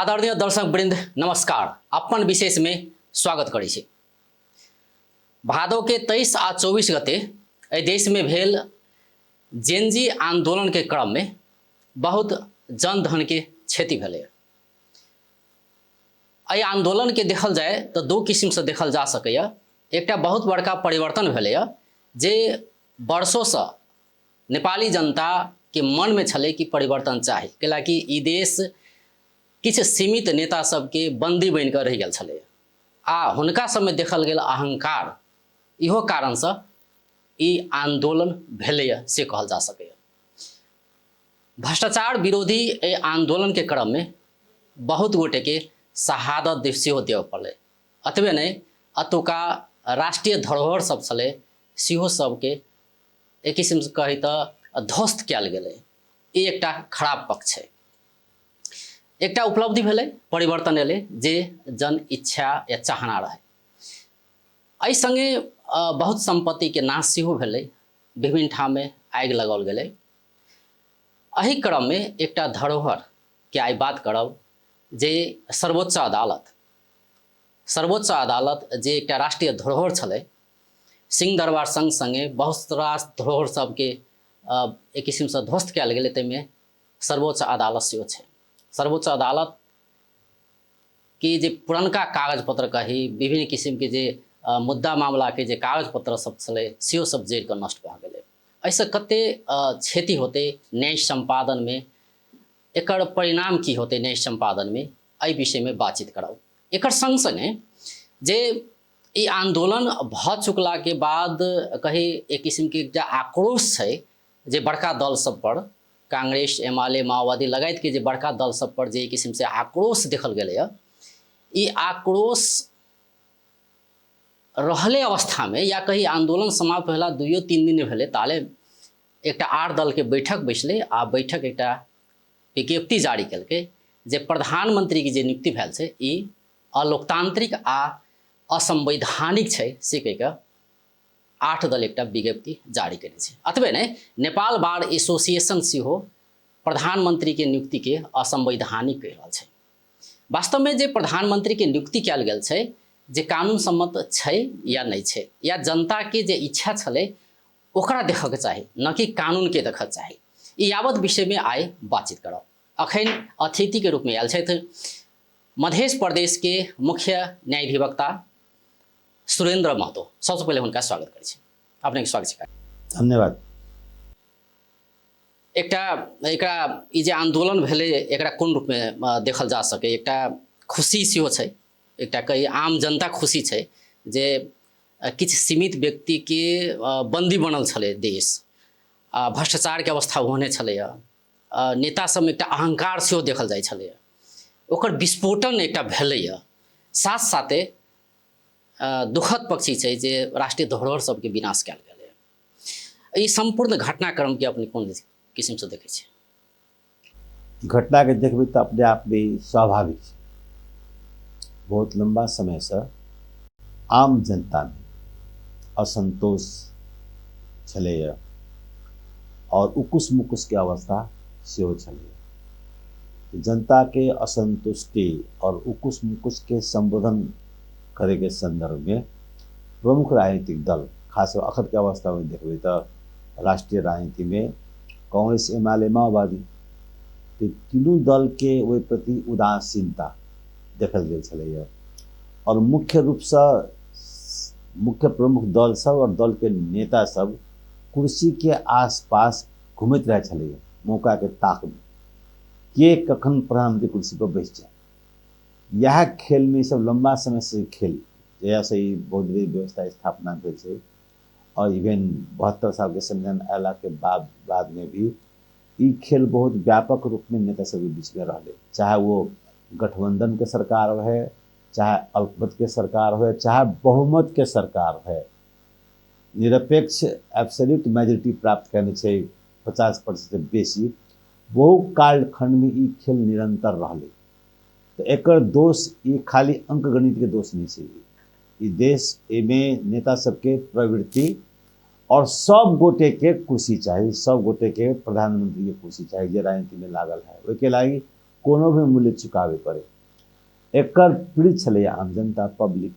आदरणीय दर्शक वृंद नमस्कार। अपन विशेष में स्वागत करै छी। भादो के 23 आ 24 गते एहि देश में भेल जेनजी आंदोलन के क्रम में बहुत जनधन के क्षति भेलै। एहि आंदोलन के देखल जाय तो दू किस्म से देखल जा सकैए। एकटा बहुत बड़का परिवर्तन भेलैए जे वर्षों से नेपाली जनता के मन में छलै कि परिवर्तन चाही, कैलाकि ई देश किछु सीमित नेता सबके बंदी बनि कऽ रहि गेल छलै आ हुनका सबमे देखल गेल अहंकार, इहो कारणसँ ई आंदोलन भेलैए से कहल जा सकैए। भ्रष्टाचार विरोधी एहि आंदोलनके क्रममे बहुत गोटेके शहादत सेहो देबऽ पड़लै। एतबे नहि, एतुका राष्ट्रीय धरोहर सब छलै सेहो सबके एक किसिमसँ कही तऽ ध्वस्त कयल गेलै। ई एकटा खराब पक्ष छै। एकटा उपलब्धि भेलै, परिवर्तन एलै जे जन इच्छा या चाहना रहै। एहि सङ्गे बहुत सम्पत्तिके नाश सेहो भेलै, विभिन्न ठाममे आगि लगाओल गेलै। एहि क्रममे एकटा धरोहरके आइ बात करब जे सर्वोच्च अदालत, सर्वोच्च अदालत जे एकटा राष्ट्रीय धरोहर छलै, सिंह दरबार सङ्ग सङ्गे बहुत रास धरोहर सबके एक किसिमसँ ध्वस्त कयल गेलै, ताहिमे सर्वोच्च अदालत सेहो छै। सर्वोच्च अदालत के जे पुरनका कागज पत्र कही, विभिन्न किसिमके जे मुद्दा मामलाके जे कागज पत्र सब छलै सेहो सब जरि कऽ नष्ट भऽ गेलै। एहिसँ कते क्षति होतै न्याय सम्पादनमे, एकर परिणाम की होतै न्याय सम्पादनमे, एहि विषयमे बातचीत करब। एकर सङ्ग सङ्गे जे ई आन्दोलन भऽ चुकलाके बाद कही एक किसिमके एकटा आक्रोश छै जे बड़का दल सब पर, कांग्रेस, एमाले, माओवादी लगायतके जे बड़का दल सब पर जे एक किसिमसँ आक्रोश देखल गेलैए, ई आक्रोश रहले अवस्थामे या कही आन्दोलन समाप्त भेला 2-3 दिन भेलै ताले एकटा आर दलके बैठक बैसलै आ बैठक एकटा विज्ञप्ति जारी केलकै जे प्रधानमंत्रीके जे नियुक्ति भेल छै ई अलोकतांत्रिक आ असंवैधानिक छै से कहि कऽ 8 दल एकटा विज्ञप्ति जारी केने छै। एतबे नहि, नेपाल बार एसोसिएशन सेहो प्रधानमंत्रीके नियुक्तिके असंवैधानिक कहि रहल छै। वास्तवमे जे प्रधानमंत्रीके नियुक्ति कयल गेल छै जे कानून सम्मत छै या नहि छै, या जनताके जे इच्छा छलै ओकरा देखऽके चाही, न कि कानूनके देखऽके चाही। ई यावत विषयमे आइ बातचीत करब। अखन अतिथिके रूपमे आयल छथि मध्य प्रदेशके मुख्य न्यायाधिवक्ता सुरेंद्र महतो। सबसँ पहिले हुनका स्वागत करै छी। अपनेके स्वागत छै। धन्यवाद। एकटा एकरा ई जे आंदोलन भेलै एकरा कोन रूपमे देखल जा सकै? एकटा खुशी सेहो छै, एकटा कही आम जनता खुशी छै जे किछु सीमित व्यक्तिके बन्दी बनल छलै देश, आ भ्रष्टाचारके अवस्था ओहने छलैए, नेता सबमे एकटा अहंकार सेहो देखल जाइ छलैए, ओकर विस्फोटन एकटा भेलैए। साथ साथे दुखद पक्षी छै जे राष्ट्रीय धरोहर सबके विनाश कयल गेलैए। ई सम्पूर्ण घटनाक्रमके अपने कोन किसिमसँ देखै छियै? घटनाके देखबै तऽ अपने आपमे स्वाभाविक छै। बहुत लम्बा समयसँ आम जनतामे असन्तोष छलैए आओर उकुस मुकुसके अवस्था सेहो छलैए। जनताके असन्तुष्टि आओर उकुस मुकुसके सम्बोधन करैके सन्दर्भमे प्रमुख राजनीतिक दल, खास कऽ अखनके अवस्थामे देखबै तऽ राष्ट्रिय राजनीतिमे कांग्रेस, एमाले, माओवादी, तऽ तीनू दलके ओहि प्रति उदासीनता देखल गेल छलैए। आओर मुख्य रूपसँ मुख्य प्रमुख दल सब आओर दलके नेता सब कुर्सीके आसपास घुमैत रहै छलैए मौकाके ताकमे, के कखन प्रधानमंत्री कुर्सी पर बैस जाए। इएह खेलमे सब लम्बा समयसँ खेल, जहियासँ ई बहुदलीय व्यवस्था स्थापना भेल छै और इवेन 72 सालके संविधान अयलाके बादमे भी ई खेल बहुत व्यापक रूपमे नेता सबके बीचमे रहलै। चाहे वो गठबंधनके सरकार रहे, चाहे अल्पमतके सरकार होए, चाहे बहुमतके सरकार होए, निरपेक्ष एब्सोल्यूट मेजोरिटी प्राप्त करने छै 50% बेसी, बहु कालखंडमे ई खेल निरंतर रहलै। तऽ एकर दोष ई खाली अंकगणितके दोष नहि छै। ई देश एहिमे नेता सबके प्रवृत्ति और सब गोटे के कुर्सी चाही, सब गोटे के प्रधानमंत्री के कुर्सी चाही जे राजनीति में लागल है, ओहिके लागि कोनो भी मूल्य चुकावे पड़े। एकर पीड़ित छलैए आम जनता, पब्लिक।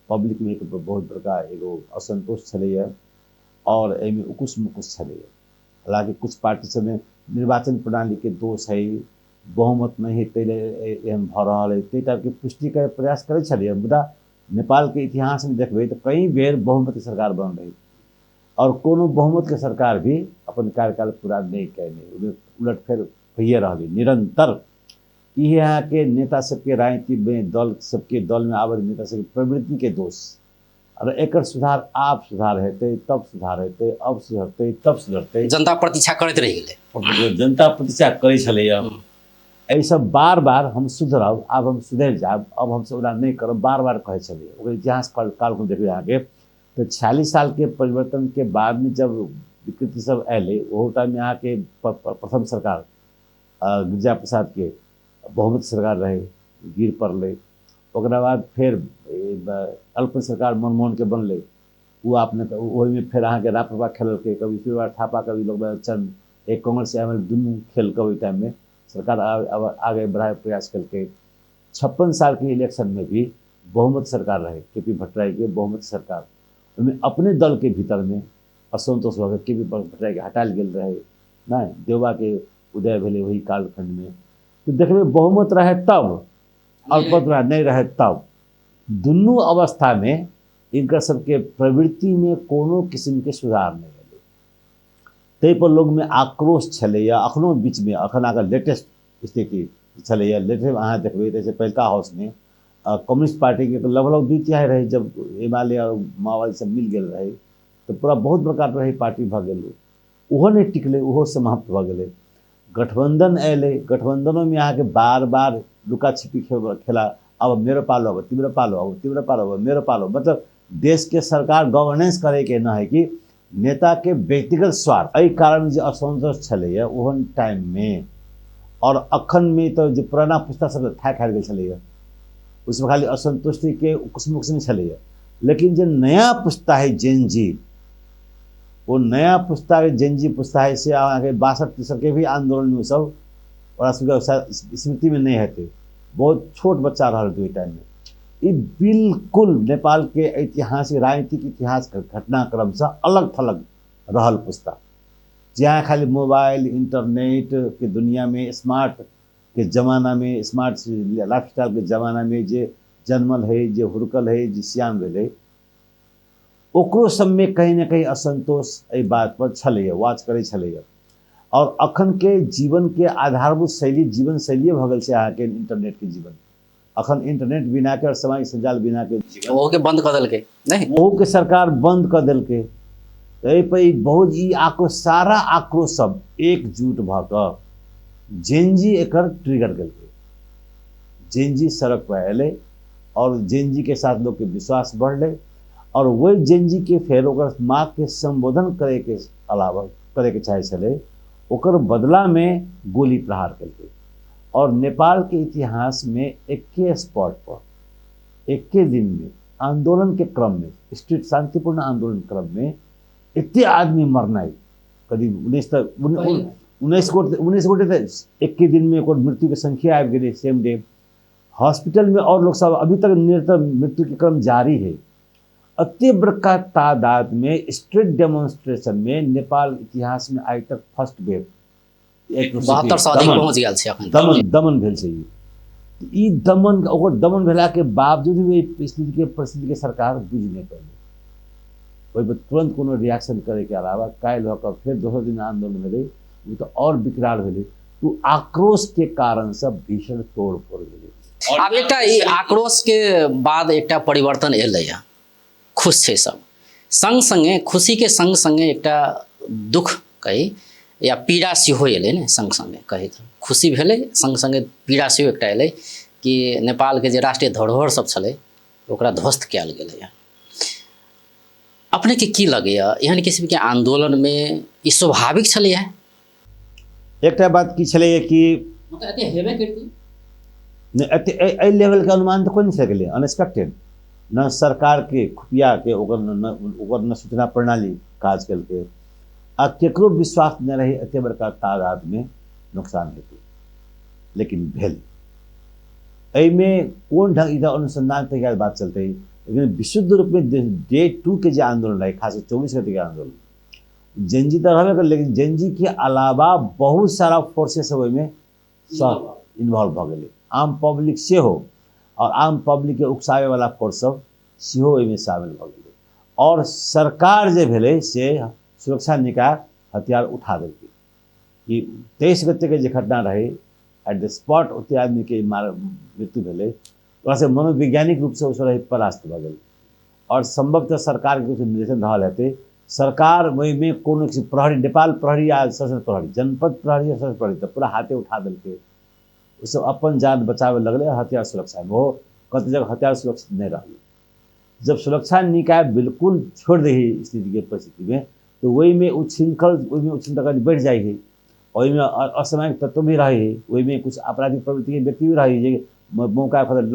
पब्लिकमे एक बहुत बड़का एगो असंतोष छलैए और एहिमे उकुस मुकुस छलैए। हालाँकि कुछ पार्टी सबमे निर्वाचन प्रणालीके दोष है, बहुमत नहि है, ताहि लेल एहन भऽ रहल है, ताहि टाइपके पुष्टि करे प्रयास करै छलैए। मुदा नेपालके इतिहासमे देखबै तऽ कई बेर बहुमत सरकार बनल रहै और कोनो बहुमतके सरकार भी अपन कार्यकाल पूरा नहि कयने, ओहिमे उलट फेर होइए रहलै निरंतर। ई अहाँके नेता सबके राजनीतिमे दल सबके दलमे आबैत नेता सबके प्रवृत्तिके दोष। और एकर सुधार आब सुधार हेतै तब सुधार हेतै, अब सुधरतै तब सुधरतै। जनता प्रतीक्षा करैत रहि गेलै, जनता प्रतीक्षा करै छलैए। एहिसँ बार बार हम सुधरब, आब हम सुधरि जायब, अब हमसब ओना नहि करब, बार बार कहै छलैए। ओकर इतिहास कालखण्ड देखबै अहाँके तऽ 46 सालके परिवर्तनके बादमे जब विकृति सब अयलै, ओहो टाइममे अहाँके प्रथम सरकार गिरिजा प्रसादके बहुमत सरकार रहै, गिर पड़लै। ओकरा बाद फेर अल्प सरकार मनमोहनके बनलै, ओ अपने ओहिमे फेर अहाँके राप्रपा खेललकै, कभी ईश्वर थापा, कभी लोकबहादुर चंद, एक कांग्रेस एम एल दुनू खेल कऽ ओहि टाइममे सरकार आगे बढ़ाके प्रयास केलकै। 56 सालके इलेक्शनमे भी बहुमत सरकार रहै, के पी भट्टराईके बहुमत सरकार, ओहिमे अपने दलके भीतरमे असंतोष भऽ कऽ के पी भट्टराईके हटायल गेल रहै, नहि देउबाके उदय भेलै ओहि कालखण्डमे। तऽ देखबै बहुमत रहै तब, अल्पमत रहे नहि रहै तब, दुनू अवस्थामे इनकर सबके प्रवृत्तिमे कोनो किसिमके सुधार नहि भेलै। ताहिपर लोकमे आक्रोश छलैए। अखनो बीचमे अखन अहाँके लेटेस्ट स्थिति छलैए, लेटेस्ट अहाँ देखबै तऽ पहिलका हाउसमे कम्युनिस्ट पार्टीके लगभग 2/3 रहै, जब एमाले आओर माओवादी सब मिल गेल रहै तऽ पूरा बहुत बड़का रहै पार्टी भऽ गेल, ओहो नहि टिकलै, ओहो समाप्त भऽ गेलै। गठबंधन अयलै, गठबंधनोमे अहाँके बार बार लुका छिपी खेला, अब मेरो पालो, अब तिम्रो पालो, अब तिम्रो पालो, अब मेरो पालो, मतलब देशके सरकार गवर्नेंस करैके न है कि नेताके व्यक्तिगत स्वार्थ। एहि कारण जे असंतोष छलैए ओहन टाइममे, और अखनमे तऽ जे पुराना पुस्ता सब थाकि हारि गेल छलैए, उसमे खाली असंतुष्टिके किस्म किस्म छलैए। लेकिन जे नया पुस्ता है जेन जी, वो नया पुस्ता जेन जी पुस्ता है से अहाँके 62-63 के भी आंदोलनमे सब ओकरा सबके स्मृतिमे नहि हेतै, बहुत छोट बच्चा रहल ओहि टाइममे। ई बिल्कुल नेपालके ऐतिहासिक राजनीतिक इतिहास घटनाक्रमसँ अलग थलग रहल पुस्ता, जहाँ खाली मोबाइल इंटरनेट के दुनियामे, स्मार्ट के जमानामे, स्मार्ट लाइफस्टाइल के जमानामे जे जन्मल है, जे हुड़कल है, जे सियान भेलै, ओकरो सबमे कहीं ने कहीं असंतोष एहि बात पर छलैए, वाच करै छलैए। और अखन के जीवन के आधारभूत शैली, जीवन शैलिए भऽ गेल छै अहाँके इंटरनेट के जीवन। अखन इंटरनेट बिना के और सामाजिक संजाल बिना के जीवन ओहो के बंद कऽ देलकै, नहि ओहो के सरकार बंद कऽ देलकै। एहि पर ई बहुत ई आक्रोश, सारा आक्रोश सब एकजुट भऽ कऽ जेनजी एकर ट्रिगर केलकै। जेनजी सड़क पर अयलै और जेनजी के साथ लोकके विश्वास बढ़लै, और वही जेनजी के फेर ओकर माँगके संबोधन करैके अलावा करैके चाहै छलै, ओकर बदलामे गोली प्रहार केलकै। और नेपालके इतिहासमे एके स्पॉट पर एके दिनमे आंदोलनके क्रममे, स्ट्रीट शांतिपूर्ण आंदोलन क्रममे एते आदमी मरनाइ, करीब 19 गोटे तऽ एके दिनमे ओकर मृत्युके संख्या आबि गेलै सेम डे। हॉस्पिटलमे और लोग सब अभी तक निरंतर मृत्यु के क्रम जारी है। अति बड़का तादाद में स्ट्रीट डेमोन्स्ट्रेशन में नेपाल इतिहास में आइ तक फर्स्ट बेर 72 सौ अधिक पहुँच गेल छै अखन। दमन भेल छै ई दमन, ओकर दमन भेला के बावजूद भी एहि स्थिति के परिस्थिति के सरकार बुझि नहि पेलै। ओहिपर तुरंत कोनो रिएक्शन करैके अलावा काल्हि भऽ कऽ फेर दोसर दिन आन्दोलन भेलै, ओ तऽ आओर विकराल भेलै। ओ आक्रोशके कारणसँ भीषण तोड़फोड़ भेलै। आब एकटा ई आक्रोशके बाद एकटा परिवर्तन एलैए, खुश छै सब, संग संगे खुशीके संग संगे एकटा दुख कही या पीड़ा सेहो एलै ने, संग संगे कही तऽ खुशी भेलै, संग संगे पीड़ा सेहो एकटा एलै कि नेपालके जे राष्ट्रीय धरोहर सब छलै ओकरा ध्वस्त कयल गेलैए। अपनेके की लगैए एहन किसिमके आन्दोलनमे ई स्वाभाविक छलैए? एकटा बात की छलैए कि हेबे करती नहि, एते एहि लेवलके अनुमान तऽ कोइ नहि सकलै, अनएक्सपेक्टेड न सरकारके खुफियाके ओकर न सूचना प्रणाली काज केलकै, आ केकरो विश्वास नहि रहै एते बड़का तादादमे नुकसान हेतै, लेकिन भेल। एहिमे कोन ढंग इधर अनुसंधान तहिया बात चलतै, लेकिन विशुद्ध रूपमे डे 2 के जे आंदोलन रहै, खास 24 गते के आंदोलन, जेनजी तऽ रहबे करलै, लेकिन जेनजी के अलावा बहुत सारा फोर्सेस सब ओहिमे सब इन्वॉल्व भऽ गेलै, आम पब्लिक सेहो, आओर आम पब्लिकके उकसाबैवला फोर्स सब सेहो ओहिमे शामिल भऽ गेलै। आओर सरकार जे भेलै से सुरक्षा निकाय हथियार उठा देलकै। ई 23 गतेके जे घटना रहै, एट the spot ओते आदमीके मार मृत्यु भेलै, ओकरासँ मनोवैज्ञानिक रूपसँ ओसभ रहै परास्त भऽ गेल। आओर सम्भवतः सरकारके किछु निर्देशन रहल हेतै, सरकार ओहिमे कोनो किछु प्रहरी, नेपाल प्रहरी आ सशस्त्र प्रहरी, जनपद प्रहरी आ सशस्त्र प्रहरी तऽ पूरा हाथे उठा देलकै। ओसभ अपन जान बचाबऽ लगलै हथियार सुरक्षामे, ओहो कते जगह हथियार सुरक्षित नहि रहलै। जब सुरक्षा निकाय बिल्कुल छोड़ि दै हइ स्थितिके परिस्थितिमे, तऽ ओहिमे उच्छृंखल, ओहिमे उच्छृंखलता कनि बढ़ि जाइ हइ, ओहिमे असामाजिक तत्व भी रहै हइ, ओहिमे किछु आपराधिक प्रवृत्तिके व्यक्ति भी रहै हइ जे मौका खोजल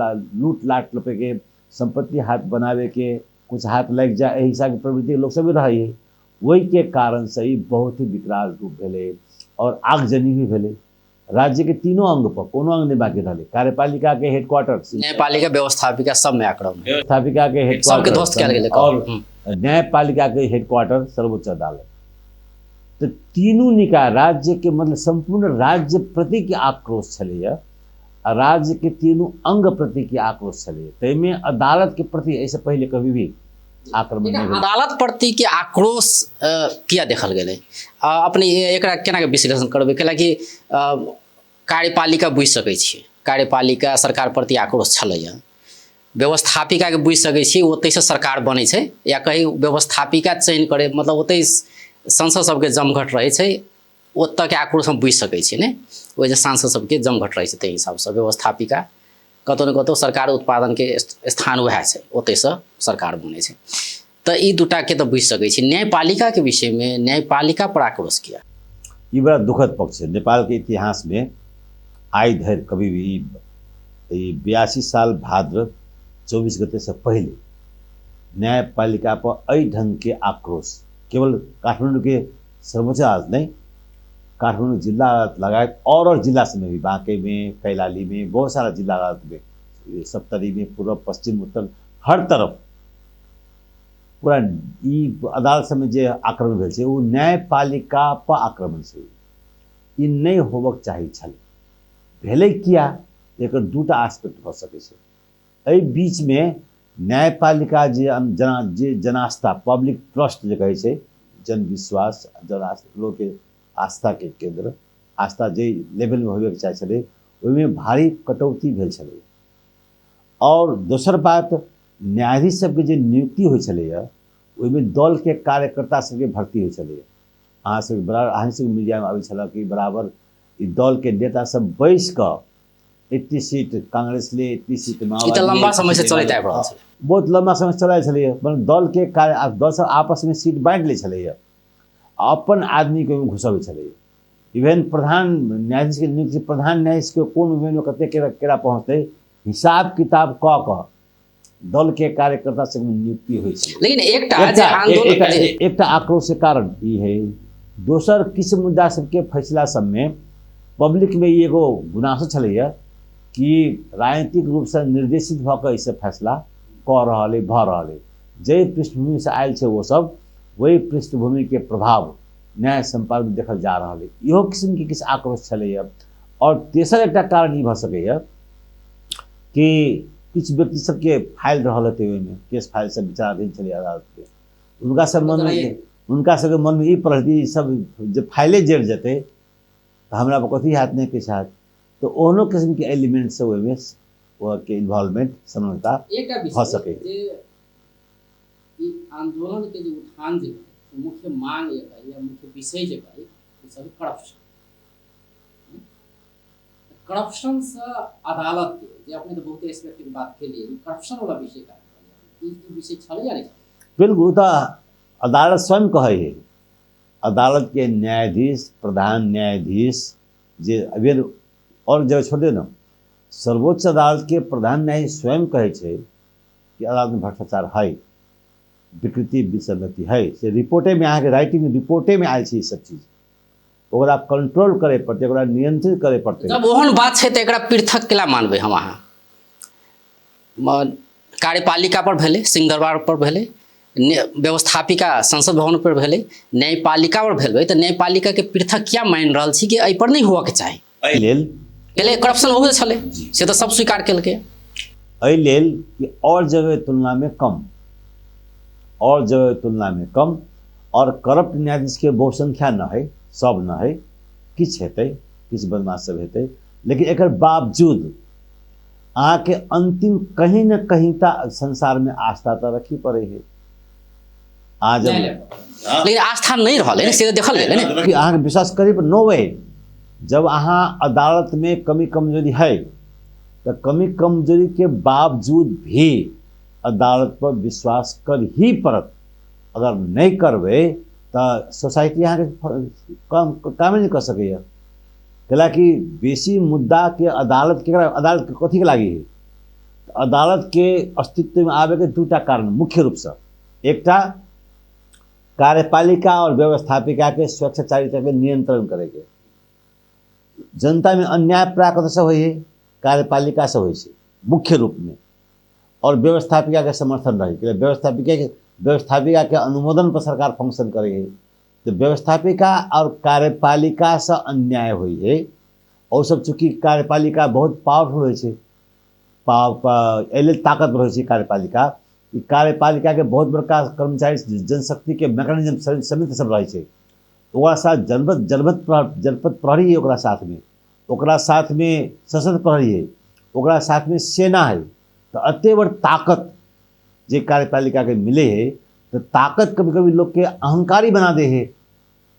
लूट लाट लपेके, सम्पत्ति हाथ बनाबेके, कुछ हाथ लागि जाए, एहि हिसाबके प्रवृत्तिके लोक सब भी रहै हइ। ओहिके कारणसँ ई बहुत ही विकराल रूप भेलै आओर आगजनी भी भेलै। राज्य के तीनों अंग पर कोनो अंग नहीं बाकी रहलै। कार्यपालिका के हेडक्वार्टर, न्यायपालिका, व्यवस्थापिका सब में आक्रमण, व्यवस्थापिका के हेडक्वार्टर सबके ध्वस्त कयल गेलै और न्यायपालिका के हेडक्वार्टर सर्वोच्च अदालत। तो तीनू निकाय राज्य के मतलब संपूर्ण राज्य प्रति के आक्रोश छलैया, आ राज्य के तीनू अंग प्रति के आक्रोश छलैया। ताहिमे अदालत के प्रति एहिसँ पहिले कभी भी आक्रमण नहि भेल। अदालत प्रति के आक्रोश किया देखल गेलै? अपने एकरा केना के विश्लेषण करबै? कैलाकि कार्यपालिका बुझि सकै छियै, कार्यपालिका सरकार प्रति आक्रोश छलैया, व्यवस्थापिकाके बुझि सकै छियै ओतहिसँ सरकार बनै छै, या कहीं व्यवस्थापिका चयन करै, मतलब ओतहि सांसद सबके जमघट रहै छै, ओतऽके आक्रोश हम बुझि सकै छियै ने, ओहि जे सांसद सबके जमघट रहै छै ताहि हिसाबसँ व्यवस्थापिका कतहु ने कतहु सरकार उत्पादनके स्थान वएह छै, ओतहिसँ सरकार बनै छै। तऽ ई दूटाके तऽ बुझि सकै छी। न्यायपालिकाके विषयमे न्यायपालिका पर आक्रोश किया? ई बड़ा दुखद पक्ष छै। नेपालके इतिहासमे आइ धरि कभी भी ई 82 साल भाद्र 24 गतेसँ पहिले न्यायपालिका पर एहि ढङ्गके आक्रोश केवल काठमाडौँके सर्वोच्च अदालत नहि, काठमाडौँ जिल्ला अदालत लगायत और जिला सबमे भी, बाँकेमे, कैलालीमे, बहुत सारा जिल्ला अदालतमे, सप्तरीमे, पूर्व पश्चिम उत्तर हर तरफ पूरा ई अदालत सबमे जे आक्रमण भेल छै ओ न्यायपालिका पर आक्रमण छै। ई नहि होबक चाही छल, भेलै किया? एकर दूटा एस्पेक्ट भऽ सकै छै। एहि बीचमे न्यायपालिका जे जे जनास्था, पब्लिक ट्रस्ट जे कहै छै, जनविश्वास, जनास्था, लोकके आस्थाके केन्द्र, आस्था जे लेवलमे होबेके चाही छलै ओहिमे भारी कटौती भेल छलै। आओर दोसर बात, न्यायाधीश सबके जे नियुक्ति होइ छलैए ओहिमे दलके कार्यकर्ता सबके भर्ती होइ छलैए। अहाँ सबके बराबर, अहाँ सबके मीडियामे आबै छलै कि बराबर ई दलके नेता सब बैस कऽ इतनी सीट कांग्रेस ले, इतनी सीट माओवादी ई तऽ लंबा ले, समय से चलैत आबि रहल छलै। बहुत लंबा समय से चलैत छलैए। मतलब दल के कार्य, दल सब आपस में सीट बांटि लै छलैए, अपन आदमी के ओहिमे घुसबै छलैए। इवेन प्रधान न्यायाधीश के नियुक्ति, प्रधान न्यायाधीश के कोन ओहिमे कते केरा पहुँचतै, हिसाब किताब कऽ कऽ दल के कार्यकर्ता सब नियुक्ति होइ छलै। लेकिन एकटा जे आंदोलन एकटा आक्रोश के कारण ई है। दोसर किछु मुद्दा सबके फैसला सबमे पब्लिक में ई एगो गुनासो छलैया कि राजनीतिक रूपसँ निर्देशित भऽ कऽ ईसब फैसला कऽ रहल अइ, भऽ रहल अइ। जाहि पृष्ठभूमिसँ आयल छै ओ सब, ओहि पृष्ठभूमिके प्रभाव न्याय सम्पादन देखल जा रहल अइ। इहो किसिमके किछु आक्रोश छलैया। आओर तेसर एकटा कारण ई भऽ सकैया कि किछु व्यक्ति सबके फाइल रहल हेतै, ओहिमे केस फाइल सब विचाराधीन छलै अदालतमे, हुनका सब मनमे हुनका सबके मनमे ई पड़ल कि सब जे फाइले जरि जेतै तऽ हमरा पर कथी हैत, नहि किछु हैत। तऽ ओहनो किसिमके एलिमेंट सब ओहिमे के इन्वॉल्वमेंट संलग्नता भऽ सकैए। ई आंदोलन के जे उठान जे भेलै, मुख्य मांग जे कही या मुख्य विषय जे कही, ओ सब करप्शन। करप्शन से अदालत के जे अपने तो बहुत एस्पेक्ट के बात केलिए, ई करप्शन वाला विषय का ई विषय छलै या नहि? बिल्कुल, तऽ अदालत स्वयं कहै है, अदालत के न्यायाधीश, प्रधान न्यायाधीश जे अभी और जगह छोड़ दे ना, सर्वोच्च अदालत के प्रधान न्यायाधीश स्वयं कहै छै कि अदालत में भ्रष्टाचार है, विकृति विसंगति है, से रिपोर्टे में अहाँके राइटिंग रिपोर्टे में आयल छै ई सब चीज। ओकरा कंट्रोल करे पड़तै, ओकरा नियंत्रित करे पड़तै। जब ओहन बात छै तऽ एकरा पृथक केला मानबै हम अहाँ? कार्यपालिका पर भेलै, सिंहदरबार पर भेलै, व्यवस्थापिका संसद भवन पर भेलै, न्यायपालिका पर भेलै, तऽ न्यायपालिकाके पृथक किया मानि रहल छी कि एहि पर नहि हुअके चाही? एहि लेल पहिले करप्शन बहुत छलै, से तऽ सब स्वीकार केलकै। एहि लेल कि आओर जगह तुलनामे कम, आओर जगह तुलनामे कम, आओर करप्ट न्यायाधीशके बहुसंख्या न है, सब न है, किछु हेतै, किछु बदमाश सब हेतै, लेकिन एकर बावजूद अहाँके अंतिम कहीं न कहीं तऽ संसारमे आस्था तऽ रखी पड़ै है। अहाँ जब लेकिन आस्था नहि रहलै ने, से तऽ देखल गेलै ने। कि अहाँके विश्वास करी पर नो वे, जब अहाँ अदालतमे कमी कमजोरी है तऽ कमी कमजोरीके बावजूद भी अदालत पर विश्वास कर ही पड़त। अगर नहि करबै तऽ सोसाइटी अहाँके कामे नहि कऽ सकैए। कैलाकि बेसी मुद्दाके अदालत केकरा, अदालत कथीके लागी है? अदालतके अस्तित्वमे आबैके दूटा कारण मुख्य रूपसँ, एकटा कार्यपालिका और व्यवस्थापिकाके स्वेच्छाचारिताके नियंत्रण करैके। जनतामे अन्याय प्राय कतऽसँ होइ है? कार्यपालिकासँ होइ छै मुख्य रूपमे, और व्यवस्थापिकाके समर्थन रहै, किया व्यवस्थापिकाके अनुमोदन पर सरकार फंक्शन करै है। तऽ व्यवस्थापिका और कार्यपालिकासँ अन्याय होइ है, और सब चूँकि कार्यपालिका बहुत पावरफुल होइ छै, एहि लेल ताकतवर होइ छै कार्यपालिका, ई कार्यपालिकाके बहुत बड़का कर्मचारी जनशक्तिके मैकेनिज्म समिति सब रहै छै, ओकरा साथ जनपद प्रहरी है, ओकरा साथमे सशस्त्र प्रहरी है, ओकरा साथमे सेना है। तऽ एते बड़ ताकत जे कार्यपालिकाके मिले है, तऽ ताकत कभी कभी लोकके अहंकारी बना दे है।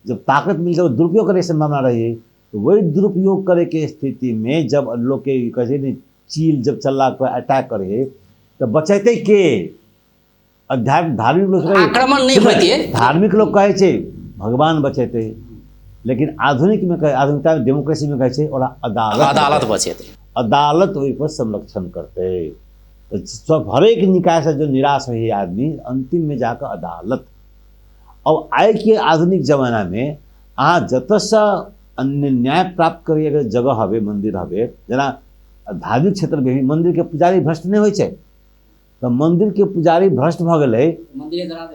जब ताकत मिल जाए दुरुपयोग करे संभावना रही है, तो वही दुरुपयोग करे के स्थिति में जब लोग के कहे नहीं चील जब चलला पर अटैक करे तो बचेते के? अध्यात्म धार्मिक लोग कहे, आक्रमण नहीं होती है। धार्मिक लोग कहे छे भगवान बचेते, लेकिन आधुनिक में कहे, आधुनिकता में डेमोक्रेसी में कहे छे और अदालत अदालत बचेते, अदालत वही पर संरक्षण करते। तो सब हरेक निकाय से जो निराश हुई आदमी अंतिम में जाकर अदालत। अब आइ के आधुनिक जमाना में अहाँ जतऽसँ अन्य न्याय प्राप्त करैके जगह हवे, मंदिर हवे, जेना धार्मिक क्षेत्र में भी मंदिर के पुजारी भ्रष्ट नहीं होइ छै, तऽ मंदिर के पुजारी भ्रष्ट भऽ गेलै,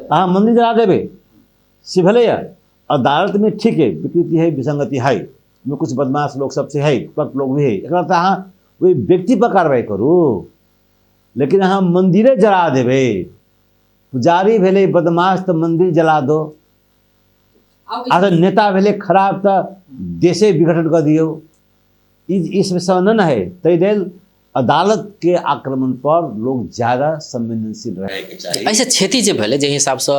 अहाँ मंदिर जरा देबै, से भेलैए। अदालत में ठीक है, विकृति है, विसंगति है, ओहिमे कुछ बदमाश लोग सबसे है, करप्ट लोग भी है, एकरा तऽ अहाँ ओहि व्यक्ति पर कार्रवाई करू, लेकिन अहाँ मंदिरे जरा देबै, पुजारी भेलै बदमाश तऽ मंदिर जला दो, अगर नेता भेलै खराब तऽ देशे विघटन कऽ दियौ, ई सब नहि ने है। ताहि लेल अदालत के आक्रमण पर लोग ज्यादा संवेदनशील रहैके चाही। एहिसँ क्षति जे भेलै, जाहि हिसाबसँ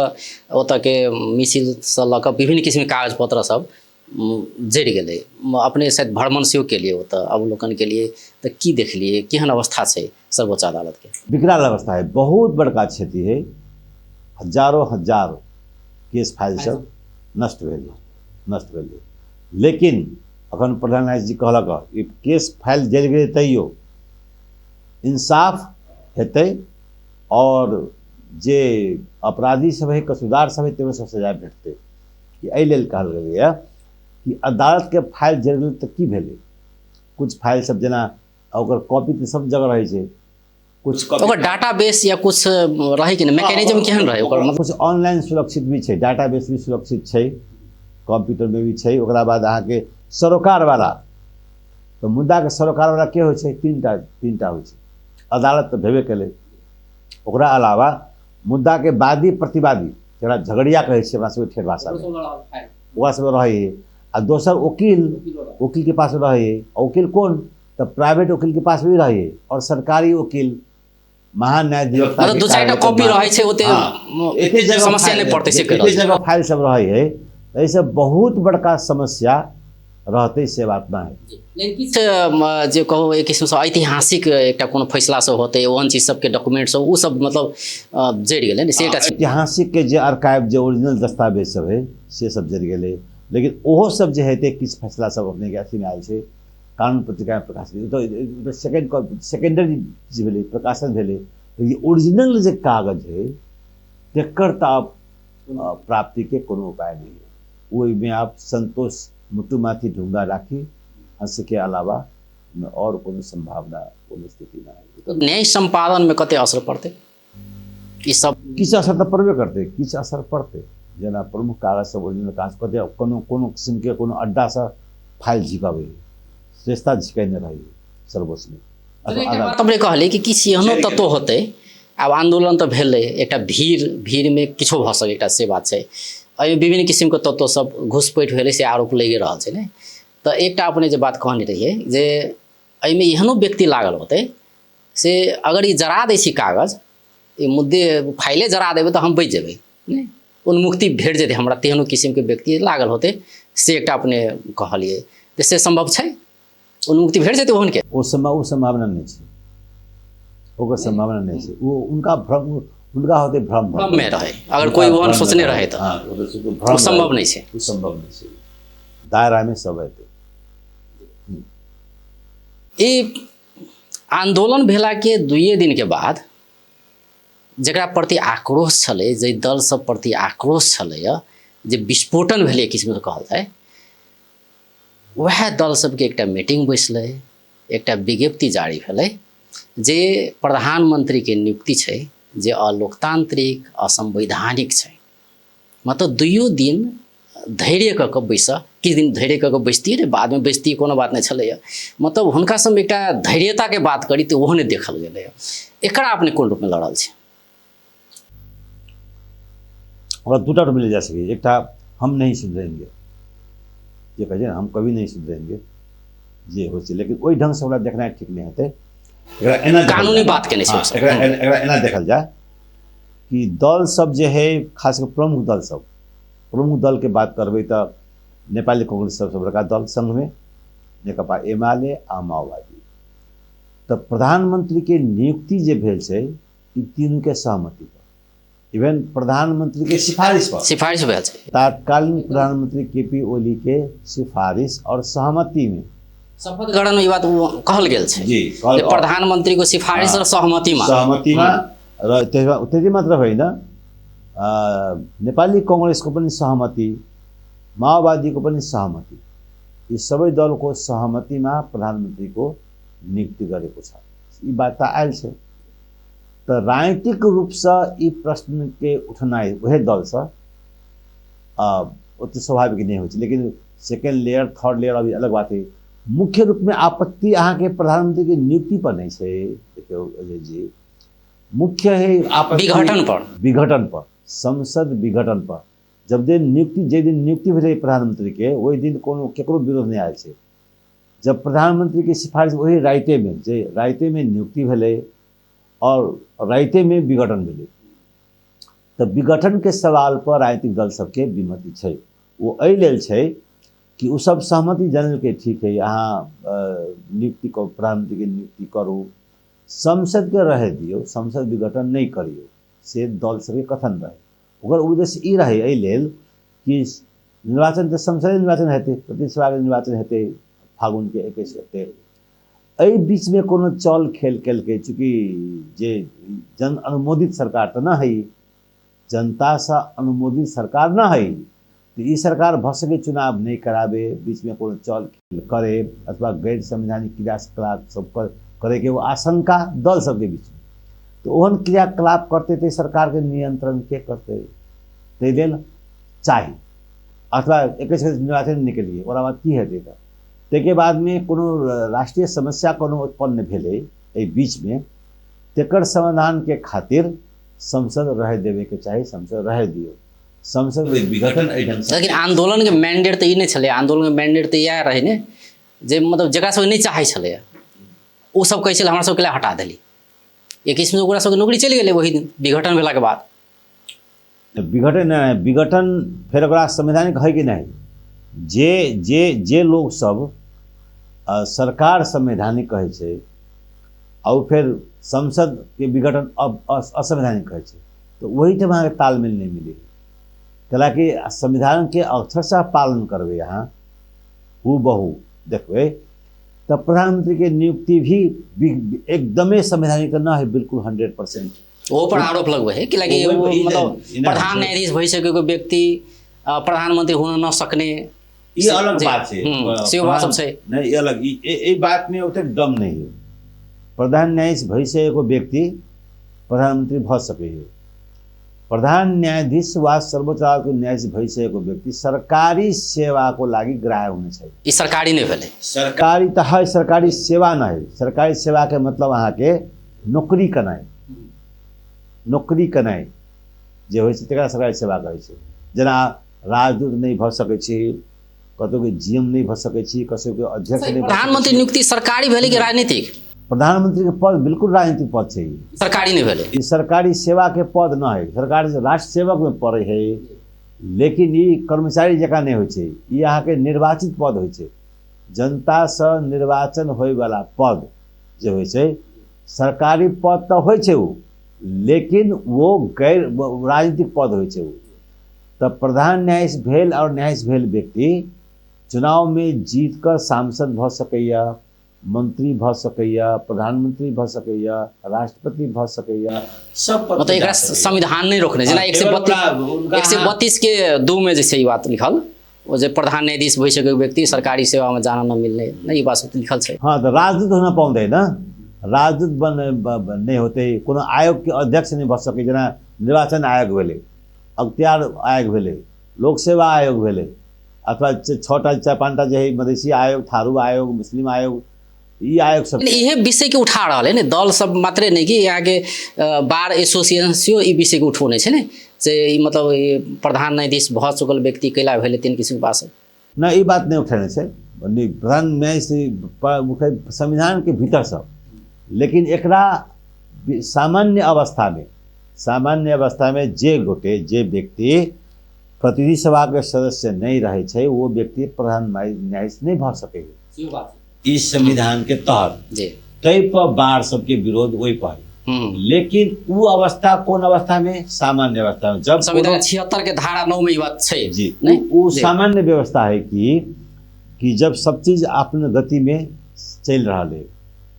ओतऽके मिसिलसँ लऽ कऽ विभिन्न किस्मके कागज पत्र सब जरि गेलै, अपने शायद भ्रमण सेहो केलियै ओतऽ, अवलोकन केलियै, तऽ की देखलियै, केहन अवस्था छै सर्वोच्च अदालतके? विकराल अवस्था है, बहुत बड़का क्षति है, हजारों हजार केस फाइल सब नष्ट भेलै। लेकिन अखन प्रधान न्यायाधीश जी कहलक ई केस फाइल जरि गेलै तैयो इंसाफ हेतै, और जे अपराधी सब है, कसूरदार सब है, तैयो सब सजा भेटतै। एहि लेल कहल गेलैए कि अदालतके फाइल जरि गेलै तऽ की भेलै, कुछ फाइल सब जेना ओकर कॉपी तऽ सब जगह रहै छै, कुछ ओकर डाटाबेस या कुछ रहै कि नहि, मैकेनिज्म केहन रहै ओकर? मतलब कुछ ऑनलाइन सुरक्षित भी छै, डाटाबेस भी सुरक्षित छै, कंप्यूटरमे भी छै। ओकरा बाद अहाँके सरोकारवाला, तऽ मुद्दाके सरोकारवाला के होइ छै? तीनटा होइ छै। अदालत तऽ भेबे केलै, ओकरा अलावा मुद्दाके वादी प्रतिवादी, जकरा झगड़िया कहै छियै अपना सबके ठेठ भाषामे, ओकरा सब रहै है, आ दोसर वकील, वकीलके पास रहै है। वकील कोन? तऽ प्राइवेट वकीलके पास भी रहै है, और सरकारी वकील महान्यायाधिवक्ता मतलब दू चारिटा कॉपी रहै छै, ओते समस्या नहि पड़तै, से एते जगह फाइल सब रहै है, एहिसँ बहुत बड़का समस्या रहतै, से बात नहि है। लेकिन किछु जे कहू एक किस्मसँ ऐतिहासिक एकटा कोनो फैसला सब होतै, ओहन चीज सबके डॉक्यूमेंट सब ओ सब मतलब जरि गेलै ने, से एकटा ऐतिहासिक के जे आर्काइव, जे ओरिजिनल दस्तावेज सब है, से सब जरि गेलै। लेकिन ओहो सब जे हेतै, किछु फैसला सब अपनेके अथीमे आयल छै, कानून पत्रिकामे प्रकाशित, तऽ सेकेंडरी चीज भेलै, प्रकाशन भेलै। ई ओरिजिनल जे कागज है तकर तऽ आब प्राप्तिके कोनो उपाय नहि है। ओहिमे आब संतोष मुट्टू माथी ढूंगा राखी हंसके अलावा ओहिमे आओर कोनो सम्भावना, कोनो स्थिति नहि है। न्याय सम्पादनमे कते असर पड़तै ई सब? किछु असर तऽ पड़बे करतै, किछु असर पड़तै। जेना प्रमुख कागज सब, ओरिजिनल कागज कते कोनो कोनो किसिमके कोनो अड्डासँ फाइल झिकाबै, श्रेष्ठता झिकेने रहै सर्वोच्चमे। अपने कहली कि किछु एहनो तत्व होतै। आब आन्दोलन तऽ भेलै, एकटा भीड़मे किछो भऽ सकै, एकटा से बात छै। एहिमे विभिन्न किसिमके तत्व सब घुसपैठ भेलै से आरोप लागि रहल छै ने। तऽ एकटा अपने जे बात कहने रहियै जे एहिमे एहनो व्यक्ति लागल होतै से अगर ई जरा दै छी कागज, ई मुद्दे फाइले जरा देबै तऽ हम बचि जेबै ने, उन्मुक्ति भेट जेतै हमरा, तेहनो किसिमके व्यक्ति लागल होतै से एकटा अपने कहलियै, तऽ से सम्भव छै उन्मुक्ति भेट जेतै ओहनके? ओ सम्भावना नहि छै, ओकर सम्भावना नहि छै। ओ उनका भ्रम, उनका होते भ्रम भ्रम में रहे, अगर कोई ओहन सोचने रहे तऽ ओ सम्भव नहि छै, ओ सम्भव नहि छै। दायरामे सब हेतै। ई आंदोलन भेला के 2 दिन के बाद जकरा प्रति आक्रोश छलै, जे दल सब प्रति आक्रोश छलै, जे विस्फोटन भेलै किसिमके कहल जाय, वएह दल सबके एकटा मीटिंग बैसलै, एकटा विज्ञप्ति जारी भेलै जे प्रधानमंत्रीके नियुक्ति छै जे अलोकतांत्रिक असंवैधानिक छै। मतलब 2 दिन धैर्य कऽ कऽ बैसऽ, किछु दिन धैर्य कऽ कऽ बैसती रे, बादमे बैसती कोनो बात नहि छलैए। मतलब हुनका सबमे एकटा धैर्यताके बात करी तऽ ओहो नहि देखल गेलैए। एकरा अपने कोन रूपमे लड़ल छै? ओकरा दूटा रूपमे ले जा सकै। एकटा हम नहीं सुधरेंगे, जे कहै छै ने हम कभी नहीं सुधरेंगे, जे होइ छै, लेकिन ओहि ढङ्गसँ ओकरा देखनाइ ठीक नहि हेतै। एकरा एना कानूनी बात केने छै, एकरा एना देखल जाय कि दल सब जे है, खास कऽ प्रमुख दल सब, प्रमुख दल के बात करबै तऽ नेपाली कांग्रेस सबसँ बड़का दल, संघमे नेकपा एमाले आ माओवादी। तऽ प्रधानमंत्री के नियुक्ति जे भेल छै ई तीनू के सहमति पर, इवन प्रधानमंत्री के सिफारिश पर, सिफारिश भेल छै। तात्कालीन प्रधानमंत्री के पी ओली के सिफारिश और सहमति में शपथ ग्रहण में ई बात कहल गेल छै जी, जे प्रधानमंत्री को सिफारिश और सहमति में, सहमति में र त्यति मात्र होइन, नेपाली कांग्रेसको पनि सहमति, माओवादीको पनि सहमति, यी सबै दलको सहमतिमा प्रधानमन्त्रीको नियुक्ति गरेको छ। यी बात त आयल छै। तऽ राजनीतिक रूपसँ ई प्रश्नके उठनाइ उएह दलसँ ओते स्वाभाविक नहि होइ छै, लेकिन सेकेंड लेयर थर्ड लेयर अभी अलग बात है। मुख्य रूपमे आपत्ति अहाँके प्रधानमन्त्रीके नियुक्ति पर नहि छै। देखियौ अजय जी, मुख्य है आपत्ति विघटन पर, विघटन पर, संसद विघटन पर। जब दिन नियुक्ति, जे दिन नियुक्ति भेलै प्रधानमंत्री के, ओहि दिन कोनो केकरो विरोध नहि आयल छै। जब प्रधानमंत्री के सिफारिश वही राइते में, जे राइते में नियुक्ति भेलै और राइते में विघटन भेलै, तऽ विघटन के सवाल पर राजनीतिक दल सबके विमति छै। ओ एहि लेल छै कि ओ सब सहमति जनलकै, ठीक है अहाँ नियुक्ति करू, प्रधानमंत्री के नियुक्ति करू, संसद के रहे दियौ, संसद विघटन नहि करियौ, से दल सबके कथन रहै। ओकर उद्देश्य ई रहै एहि लेल कि निर्वाचन तऽ संसदीय निर्वाचन हेतै, प्रतिनिधि निर्वाचन हेतै फागुनके 21 गते, एहि बीचमे कोनो चल खेल केलकै, चूँकि जे जन अनुमोदित सरकार तऽ न है, जनतासँ अनुमोदित सरकार न है, तऽ ई सरकार भऽ सकै चुनाव नहि कराबे, बीचमे कोनो चल खेल करे अथवा गैर संवैधानिक क्रियाकलाप सब करैके एगो आशंका दल सबके बीचमे, तऽ ओहन क्रियाकलाप करतै तऽ सरकारके नियंत्रण के करतै, ताहि लेल चाही। अथवा 21 गते निर्वाचन निकलिए ओकरा बाद की हेतै, तऽ ताहिके बादमे कोनो राष्ट्रीय समस्या कोनो उत्पन्न भेलै एहि बीचमे, तकर समाधानके खातिर संसद रहै देबेके चाही, संसद रहै दियौ, संसद विघटन एहि ढङ्गसँ। लेकिन आंदोलनके मैंडेट तऽ ई नहि छलै, आंदोलनके मैंडेट तऽ इएह रहै ने जे मतलब जकरा सबके नहि चाहै छलैए ओ सब कहै छलै हमरा सबके लए हटा देली, एक किस्मसँ ओकरा सबके नौकरी चलि गेलै ओहि दिन विघटन भेलाके बाद। विघटन विघटन फेर ओकरा संवैधानिक है कि नहि, जे जे जे लोक सब सरकार संवैधानिक कहै छै आ ओ फेर संसदके विघटन असंवैधानिक कहै छै, तऽ ओहिठाम अहाँके तालमेल नहि मिलै। कैलाकि संविधानके अक्षरशः पालन करबै अहाँ हूबहू देखबै तऽ प्रधानमंत्री के नियुक्ति भी एकदमे संवैधानिक न है, बिल्कुल 100%। ओहो पर आरोप लगबै है कि लागी ओहि ओ पर ई मतलब ई प्रधान न्यायाधीश भइ सकेको व्यक्ति प्रधानमन्त्री हुन नसक्ने ई अलग बात छै। सेहो बात सब छै। नहि, ई अलग, ई बातमे ओतेक दम नहि है। प्रधान न्यायाधीश भइसकेको व्यक्ति प्रधानमन्त्री भऽ सकैए। प्रधान न्यायाधीश वा सर्वोच्च अदालतको न्यायाधीश भइसकेको व्यक्ति सरकारी सेवाको लागि ग्राह्य हुने छैन। ई सरकारी नहि भेलै। सरकारी तऽ है, सरकारी सेवा नहि है। सरकारी सेवाके मतलब अहाँके नौकरी केनाइ, नौकरी केनाइ जे होइ छै तकरा सरकारी सेवा कहै छै। जेना राजदूत नहि भऽ सकै छी, कतौके जी एम नहि भऽ सकै छी, कसोके अध्यक्ष नहि भऽ सकै प्रधानमंत्री छी। नियुक्ति सरकारी भेलै कि राजनीतिक? प्रधानमंत्री के पद बिल्कुल राजनीतिक पद छै। सरकारी नहि भेलै। ई सरकारी सेवा के पद न है, सरकारी राष्ट्र सेवक में पड़े है, लेकिन ई कर्मचारी जकाँ नहि होइ छै। ई अहाँके निर्वाचित पद होइ छै। जनतासँ निर्वाचन होइवला पद जे होइ छै, सरकारी पद तऽ होइ छै ओ, लेकिन वो गैर राजनीतिक पद होइ छै ओ। तऽ प्रधान न्यायाधीश भेल और न्यायाधीश भेल व्यक्ति चुनावमे जीत कऽ सांसद भऽ सकैए, मंत्री भऽ सकैए, प्रधानमंत्री भऽ सकैए, राष्ट्रपति भऽ सकैए, सब पद मतलब पर एकरा जा सकैए। संविधान नहि रोकने, जेना हाँ, एक सए केवल बत्तीस हुनका 132 के 2 में जे छै ई बात लिखल, ओ जे प्रधान न्यायाधीश भऽ सकै व्यक्ति सरकारी सेवा में जाना न मिलने, नहीं ई बात सब लिखल छै। हाँ, तऽ राजदूत होना पाउँदैन, राजदूत नहि होतै, कोनो आयोग के अध्यक्ष नहि भऽ सकै, जेना निर्वाचन आयोग भेलै, अख्तियार आयोग भेलै, लोक सेवा आयोग भेलै, अथवा छटा चारि पाँचटा जे है मधेसी आयोग, थारू आयोग, मुस्लिम आयोग, ई आयोग सब। इहे विषय के उठा रहल है ने दल सब मात्रे नहीं कि यहाँ के बार एसोसिएशन सेहो ई विषय के उठौने छै ने, से ई मतलब ई प्रधान न्यायाधीश भऽ चुकल व्यक्ति कैला भेलै तीन किसिम के बात सब। नहि, ई बात नहि उठेने छै नहि प्रधान न्यायाधीश संविधान के भीतर सब, लेकिन एकरा सामान्य अवस्था में जे गोटे, जे व्यक्ति प्रतिनिधि सभा के सदस्य नहीं रहे छै, वो व्यक्ति प्रधान न्यायाधीश नहीं भऽ सकै। ई संविधान के तहत तै पर बार सबके विरोध ओहि पर। लेकिन वो अवस्था कोन अवस्था में? सामान्य अवस्था में। जब संविधान 76 के धारा 9 में ई बात छै। जी, नहीं? वो सामान्य व्यवस्था है कि जब सब चीज अपने गति में चल रहा है,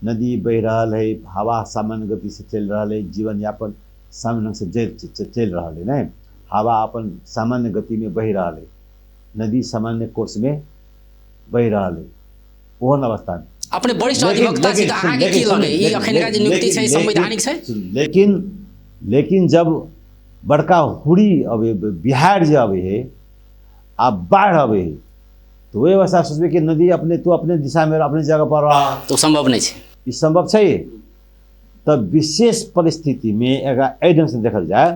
नदी बह रहा है, हवा सामान्य गति से चल रहा है, जीवन यापन सामान्य ढंग से चल रहा है, नहीं हवा अपन सामान्य गति में बह रहा है, नदी सामान्य कोर्स में बह रहा है, ओहन अवस्था में। अपने वरिष्ठ अधिवक्ता छी तऽ अहाँके की लगै? ई अखनका जे नियुक्ति छै, संवैधानिक छै? लेकिन जब बड़का हुरी अबै, बिहार जे अबै है आ बाढ़ अबै है, तऽ ओहि अवस्था सोचबै कि नदी अपने तू अपने दिशा में अपने जगह पर रह, तो संभव नहीं छै। ई संभव छै? तऽ विशेष परिस्थिति में एकरा एहि ढंग से देखल जाय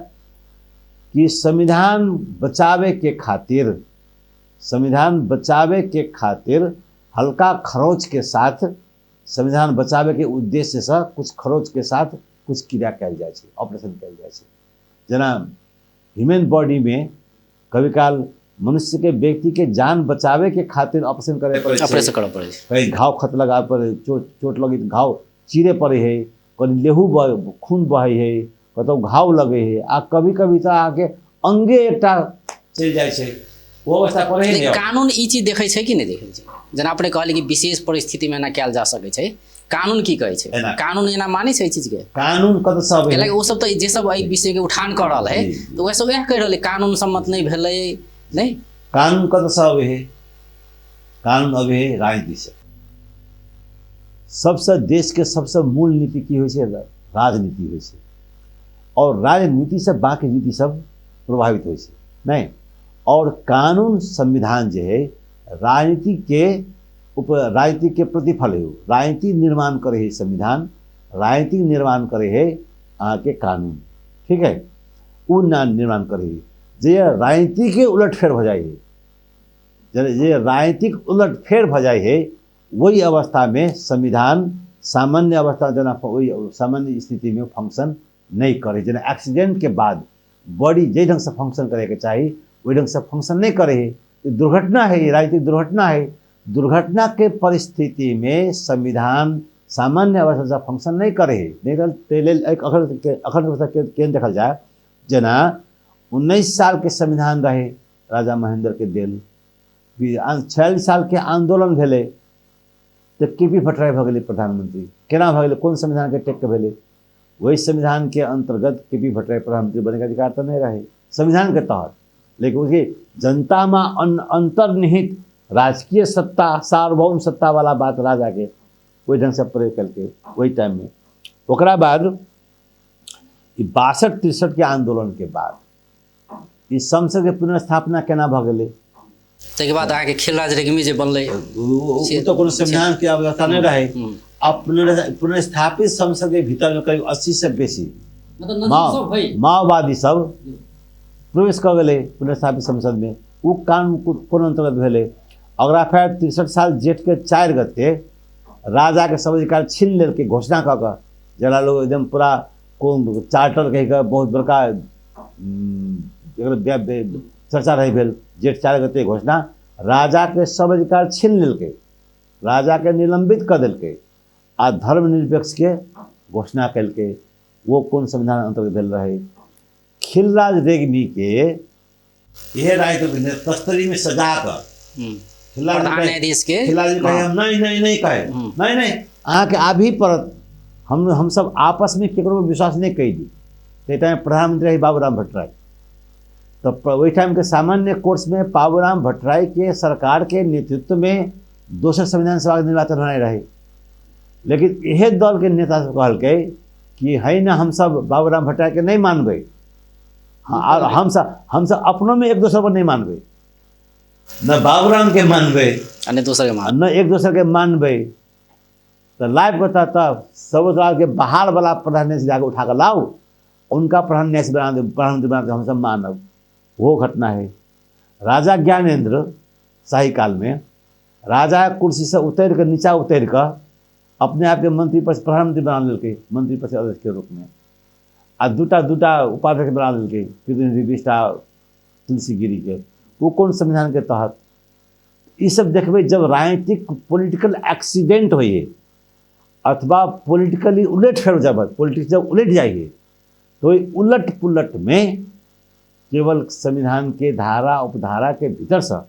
कि संविधान बचावे के खातिर, संविधान बचावे के खातिर हल्का खरोच के साथ, संविधान बचावे के उद्देश्य से कुछ खरोच के साथ कुछ क्रिया कयल जाइ छै, ऑपरेशन कयल जाइ छै। जेना ह्यूमन बॉडी में कभी काल मनुष्य के व्यक्ति के जान बचावे के खातिर ऑपरेशन करे पड़ै छै। ऑपरेशन करऽ पड़ै छै। कहीं घाव खत लगा पड़े, चोट लगी तऽ घाव चीरे पड़े है, कहीं लेहू खून बहे है, कतौ घाव लगे है, आ कभी कभी तऽ अहाँके अंगे एकटा चलि जाइ छै, ओ अवस्था पड़ै है। लेकिन कानून ई चीज देखै छै कि नहि देखै छै? जेना अपने कहलियै कि विशेष परिस्थितिमे एना कयल जा सकै छै, कानून की कहै छै? एना। कानून एना मानै छै एहि चीजके? कानून कतऽ से अबै है? कैलाकि ओ सब तऽ जे सब एहि विषयके उठान कऽ रहल है, तऽ वएह सब वएह कहि रहल है, कानून सम्मत नहि भेलै, नहि? कानून कतऽ से अबै है? कानून अबै है राजनीति से। सबसे देश के सबसे मूल नीति की होइ छै? राजनीति होइ छै, और राजनीति से बाकी नीति सब प्रभावित होइ छै, नहीं? और कानून संविधान जे है राजनीति के उप, राजनीति के प्रतिफल है, राजनीति निर्माण करे है संविधान, राजनीति निर्माण करे है अहाँके कानून, ठीक है, उ ना निर्माण करे है जे राजनीति के उलटफेर हो जाए है, जे राजनीतिक उलटफेर हो जाए है वही अवस्था में संविधान सामान्य अवस्था जेना वही सामान्य स्थिति में फंक्शन नहीं करे। जेना एक्सीडेंट के बाद बॉडी जे ढंग से फंक्शन करे के चाही वही ढंग से फंक्शन नहीं करे है, ये दुर्घटना है, ये राजनीतिक दुर्घटना है। दुर्घटना के परिस्थिति में संविधान सामान्य अवस्था से फंक्शन नहीं करे है, नहीं रहल, ते लेल एक अखन के, अखन अवस्था के, केहन देखल जाए, जेना 19 साल के संविधान रहे राजा महेंद्र के देल, 46 साल के आंदोलन भेलै तऽ के पी भट्टराई भऽ गेलै प्रधानमंत्री। केना भऽ गेलै? कोन संविधान के टेक के भेलै? वही संविधान के अंतर्गत के पी भट्टराई प्रधानमंत्री बने के अधिकार तऽ नहीं रहे संविधान के तहत, लेकिन उसके जनता में अंतर्निहित राजकीय सत्ता, सार्वभौम सत्ता वाला बात राजा के ओहि ढंगसँ प्रयोग केलकै ओहि टाइममे। ओकरा बाद 62-63 के आंदोलन के बाद ई संसद के पुनर्स्थापना केना भऽ गेलै। ताहिके बाद अहाँके खिलराज रेग्मी जे बनलै, ओ तऽ कोनो संविधान के अवस्था नहि रहै। आ पुनर्स्थापित संसद के भीतर में करीब 80 से बेसी माओवादी सब प्रवेश कऽ गेलै पुनर्स्थापित संसद में। ओ कानून कोन अंतर्गत भेलै। ओकरा फेर 63 साल जेठ के 4 गते राजा के सब अधिकार छीन लेलकै घोषणा कऽ कऽ, जकरा लोग एकदम पूरा कोन चार्टर कहि कऽ बहुत बड़का चर्चा रही भेल। जेठ 4 गते घोषणा, राजा के सब अधिकार छीन लेलकै, राजा के निलंबित कऽ देलकै आ धर्मनिरपेक्ष के घोषणा केलकै। वो कोन संविधान अंतर्गत भेल रहे। खिलराज रेग्मी के इहे राय के तस्तरी में सजा कर न्यायाधीश के खिलराज कहे हम नहीं नहीं नहीं कहे, नहीं नहीं अहाँके आबही पड़त, हमसब आपस में केकरो विश्वास नहीं कैली। ताहि टाइम प्रधानमंत्री रही बाबूराम भट्टराई, तो ओहि टाइम के सामान्य कोर्स में बाबूराम भट्टराई के सरकार के नेतृत्व में दोसर संविधान सभा के निर्वाचन होना रहे। लेकिन इहे दल के नेता सब कहलकै कि है ना, हमसब बाबूराम भट्टराई के नहीं मानबै, हाँ, और हमसब अपनों में एक दोसर पर नहीं मानबै, न बाबूराम के मानबै आ न दोसर के मानबै, न एक दोसर के मानबै। तो लाइव के तब सर्वोच्च के बाहर वाला प्रधान न्यायाधीश जाके उठा कर लाओ, उनका प्रधान न्यायाधीश बना दे, प्रधानमंत्री बना दे, हम सब मानब। वो घटना है। राजा ज्ञानेन्द्र शाही काल में राजा कुर्सी से उतर कर नीचा उतर कर अपने आप के मंत्री परिषद प्रधानमंत्री बना लेलकै, मंत्री परिषद अध्यक्ष के रूप में, आ दूटा दूटा उपाध्यक्ष बना लेलकै, प्रतिनिधि 20टा तुलसी गिरी के। वो कौन संविधान के तहत। ई सब देखबै जब राजनीतिक पॉलिटिकल एक्सीडेंट होइए अथवा पॉलिटिकली उलट फेर जब पॉलिटिक्स जब उलट जाइए तो उलट पुलट में केवल संविधान के धारा उपधारा के भीतर से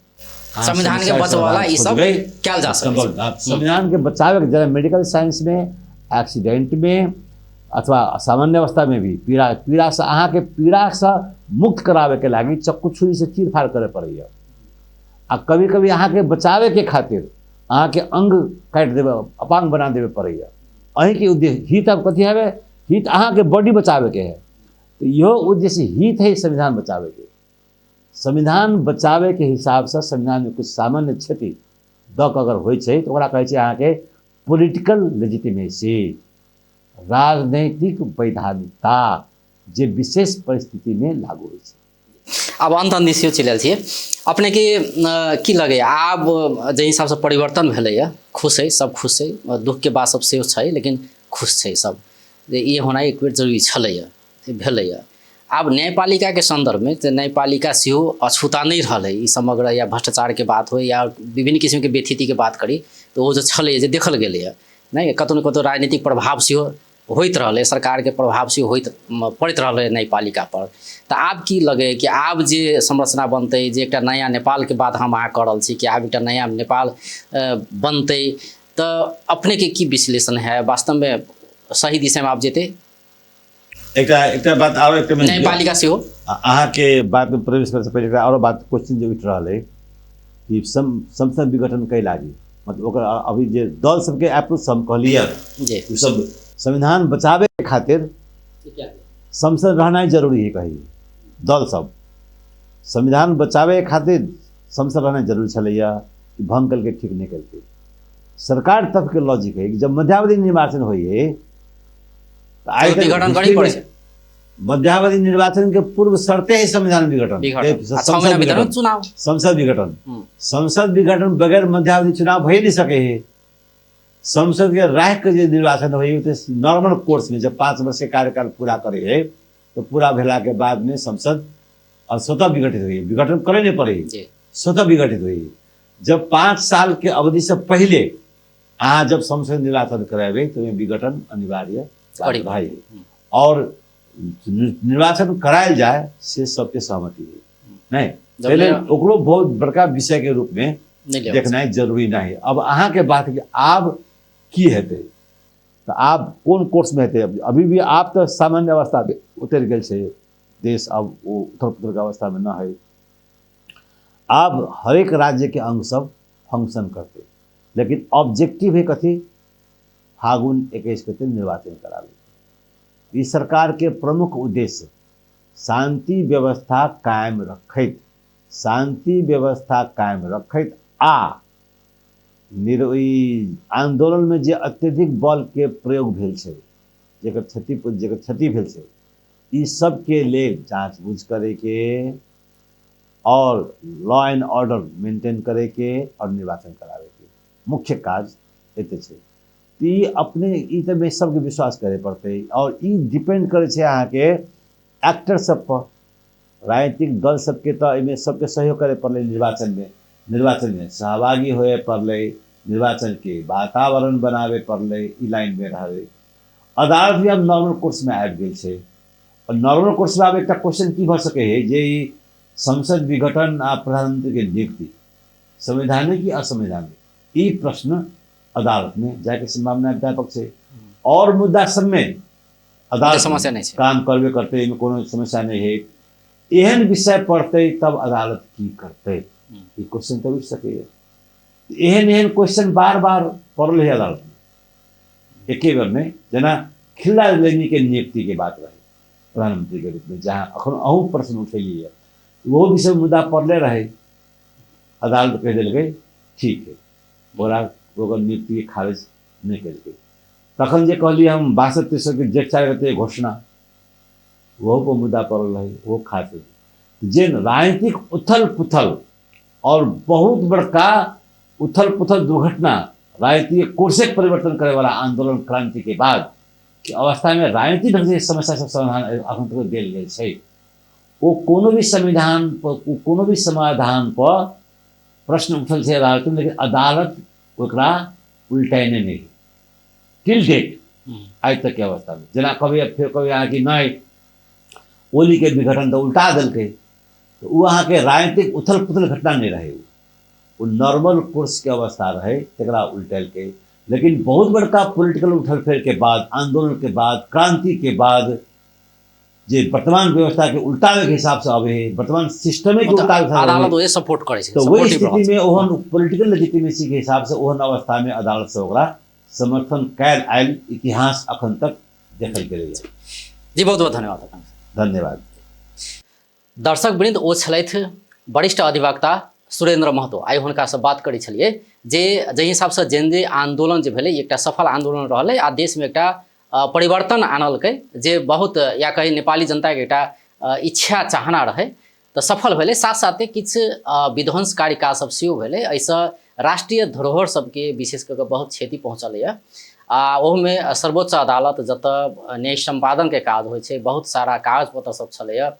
संविधान के बचवाला ई सब कयल जा सकै छै। संविधान के बचावे के जरा मेडिकल साइंस में एक्सीडेंट में अथवा सामान्य अवस्था में भी पीड़ा पीड़ा से अहाँ के पीड़ा से मुक्त करावे के लागी चक्कू छुरी से चीरफाड़ करे पड़ैया, आ कभी कभी अहाँ के बचावे के खातिर अहाँ के अंग काटि देवे, अपांग बना देवे पड़ैया। अहीं के उद्देश्य हित अब कथी हवे, हित अहाँ के बॉडी बचावे के है, तो इहो उद्देश्य हित है संविधान बचावे के। संविधान बचावे के हिसाब से संविधान में कुछ सामान्य क्षति दऽ कऽ अगर होइ छै तऽ ओकरा कहै छै अहाँके पॉलिटिकल लेजिटिमेसी, राजनैतिक वैधानिकता जे विशेष परिस्थिति में लागू होइ छै। आब अंत अंत सेहो चलि आयल छियै। अपने के की लगैए आब जाहि हिसाबसँ परिवर्तन भेलैए, खुश है सब, खुश है, दुखके बात सब सेहो छै लेकिन खुश छै सब जे ई होनाइ एक बेर जरूरी छलैए, भेलैए। आब न्यायपालिकाके सन्दर्भमे तऽ न्यायपालिका सेहो अछूता नहि रहलै ई समग्र, या भ्रष्टाचारके बात होइ या विभिन्न किसिमके व्यथितिके बात करी तऽ ओ जे छलैए जे देखल गेलैए नहि, कतहु ने कतहु राजनीतिक प्रभाव सेहो होइत रहलै, सरकारके प्रभाव सेहो होइत पड़ैत रहलै न्यायपालिका पर। तऽ आब की लगैए कि आब जे संरचना बनतै, जे एकटा नया नेपालके बात हम अहाँ कऽ रहल छी कि आब एकटा नया नेपाल बनतै, तऽ अपनेके की विश्लेषण है, वास्तवमे सही दिशामे आब जेतै? एकटा एकटा बात आरो एकटा न्यायपालिका सेहो अहाँके बातमे प्रवेश करैसँ पहिले एकटा आरो बात क्वेश्चन जे उठि रहल अइ कि संसद विघटन कै लागी, मतलब ओकर अभी जे दल सबके अप्रोच हम कहलियै जी ओ सब संविधान बचावे के खातिर संसद रहनाइ जरूरी है कही, दल सब संविधान बचावे के खातिर संसद रहनाइ जरूरी छलैया कि भंग कलके ठीक नहीं कलके। सरकार तरफ के लॉजिक है कि जब मध्यावधि निर्वाचन होइ है तऽ आइ तो विघटन करही पड़ै छै। मध्यावधि निर्वाचन के पूर्व शर्ते है संविधान विघटन, 6 महीना भीतर चुनाव, संसद विघटन, संसद विघटन बगैर मध्यावधि चुनाव भए नहीं सके है। संसद के राख के जे निर्वाचन होइ तो नॉर्मल कोर्स में जब 5 वर्ष के कार्यकाल पूरा करे है तो पूरा भेला के बाद में संसद स्वतः विघटित हुई, विघटन करे नहीं पड़े, स्वतः विघटित हुई। जब 5 साल के अवधि से पहले अहाँ जब संसद निर्वाचन कराबे तो विघटन अनिवार्य भाई, और निर्वाचन करायल जाए से सबके सहमति है नहीं, पहले ओकरो बहुत बड़का विषय के रूप में देखनाइ जरूरी नहीं। अब अहाँ के बात कि आब की हेतै, तो आब कोन कोर्स में हेतै, अभी भी आप तो सामान्य अवस्था में उतरि गेल छै देश, अब वो उथल पुथल के अवस्था में न है। आब हरेक राज्य के अंग सब फंक्शन करतै। लेकिन ऑब्जेक्टिव है कथी, फागुन 21 गते निर्वाचन कराबै। ई सरकार के प्रमुख उद्देश्य शांति व्यवस्था कायम रखैत, शांति व्यवस्था कायम रखैत आ आंदोलन में जे अत्यधिक बल के प्रयोग भेल छै, जेकर क्षति भेल छै, ई सबके लेल जाँच बूझ करैके और लॉ एंड ऑर्डर मेंटेन करैके और निर्वाचन कराबैके मुख्य काज एते छै। ई अपने ई तऽ सबके विश्वास करे पड़तै और ई डिपेंड करै छै अहाँके एक्टर सब पर, राजनीतिक दल सबके तऽ एहिमे सबके सहयोग करे पड़लै, निर्वाचनमे सहभागी होए पड़लै, निर्वाचनके वातावरण बनाबे पड़लै, ई लाइनमे रहलै। अदालत भी आब नॉर्मल कोर्समे आबि गेल छै और नॉर्मल कोर्समे आब एकटा क्वेश्चन की भऽ सकै है जे ई संसद विघटन आ प्रधानमंत्री के नियुक्ति संवैधानिक कि असंवैधानिक, ई प्रश्न अदालतमे जायके संभावना व्यापक छै। और मुद्दा सबमे अदालत समस्या नहीं छै, काम करबे करतै, एहिमे कोनो समस्या नहीं है। एहन विषय पड़तै तब अदालत की करतै, ई क्वेश्चन तऽ उठि सकैए। एहन एहन क्वेश्चन बार बार पड़ल है अदालत में, एके बेर नहीं। जेना खिल्ला लेनी के नियुक्ति के बात रहे प्रधानमंत्री के रूप में, जहाँ अखन अहूँ प्रश्न उठेलिए, ओहो विषय मुद्दा पड़ले रहे, अदालत कहि देलकै ठीक है, ओकरा ओकर नियुक्ति खारिज नहीं केलकै। तखन जे कहलियै हम 62-63 के जेठ 4 गते घोषणा, ओहो पर मुद्दा पड़ल रहे, ओहो खारिज। जे राजनीतिक उथल पुथल और बहुत बड़का उथल पुथल दुर्घटना राजनीतिक कोर्से परिवर्तन करे वाला आंदोलन क्रांति के बाद के अवस्था में राजनीतिक ढंग से समस्या सब समाधान अखन तक देल गेल छै। ओ कोनो भी संविधान पर, कोनो भी समाधान पर प्रश्न उठल छै अदालत में, लेकिन अदालत ओकरा उल्टेने नहीं टिल डेट आइ तक के अवस्था में। जेना कभी फेर कभी अहाँके नहि ओली के विघटन तऽ उल्टा देलकै, तऽ ओ अहाँके राजनीतिक उथल पुथल घटना नहीं रहे, ओ नॉर्मल कोर्स के अवस्था रहे तकरा उल्टेलकै। लेकिन बहुत बड़का पॉलिटिकल उठल फेर के बाद, आंदोलन के बाद, क्रांति के बाद जे वर्तमान व्यवस्था के उल्टावे के हिसाब से आवे है, वर्तमान सिस्टमे के उल्टावे के हिसाब से अदालत ओहे सपोर्ट करे छै, तो वही स्थिति में ओहन पॉलिटिकल लेजिटिमेसी के हिसाब से ओहन अवस्था में अदालत से ओकरा समर्थन कैल आयल इतिहास अखन तक देखल गेलैए। जी बहुत बहुत धन्यवाद। धन्यवाद। दर्शक वृंद, ओ छलथि वरिष्ठ अधिवक्ता सुरेंद्र महतो। आइ हुनकासँ बात करै छलियै जे जाहि हिसाबसँ जेनजी आंदोलन जे भेलै एकटा सफल आंदोलन रहलै आ देशमे एकटा परिवर्तन आनलकै, जे बहुत या कही नेपाली जनताके एकटा इच्छा चाहना रहै, तऽ सफल भेलै। साथ साथे किछु विध्वंसकारी काज सब सेहो भेलै। एहिसँ राष्ट्रीय धरोहर सबके विशेष कऽ कऽ बहुत क्षति पहुँचलैए। आ ओहूमे सर्वोच्च अदालत जतऽ न्याय सम्पादनके काज होइ छै, बहुत सारा कागज पत्र सब छलैए,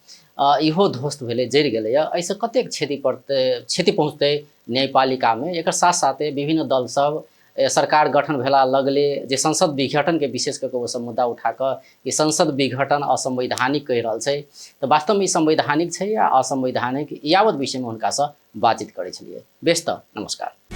इहो ध्वस्त भेलै, जरि गेलैए। एहिसँ कतेक क्षति पड़तै, क्षति पहुँचतै न्यायपालिकामे। एकर साथ साथे विभिन्न दल सब सरकार गठन भेला लगले जे संसद विघटनके विशेष कऽ कऽ ओ सब मुद्दा उठा कऽ ई संसद विघटन असंवैधानिक कहि रहल छै, तऽ वास्तवमे ई संवैधानिक छै या असंवैधानिक, यावत विषयमे हुनकासँ बातचीत करै छलियै। बेस, तऽ नमस्कार।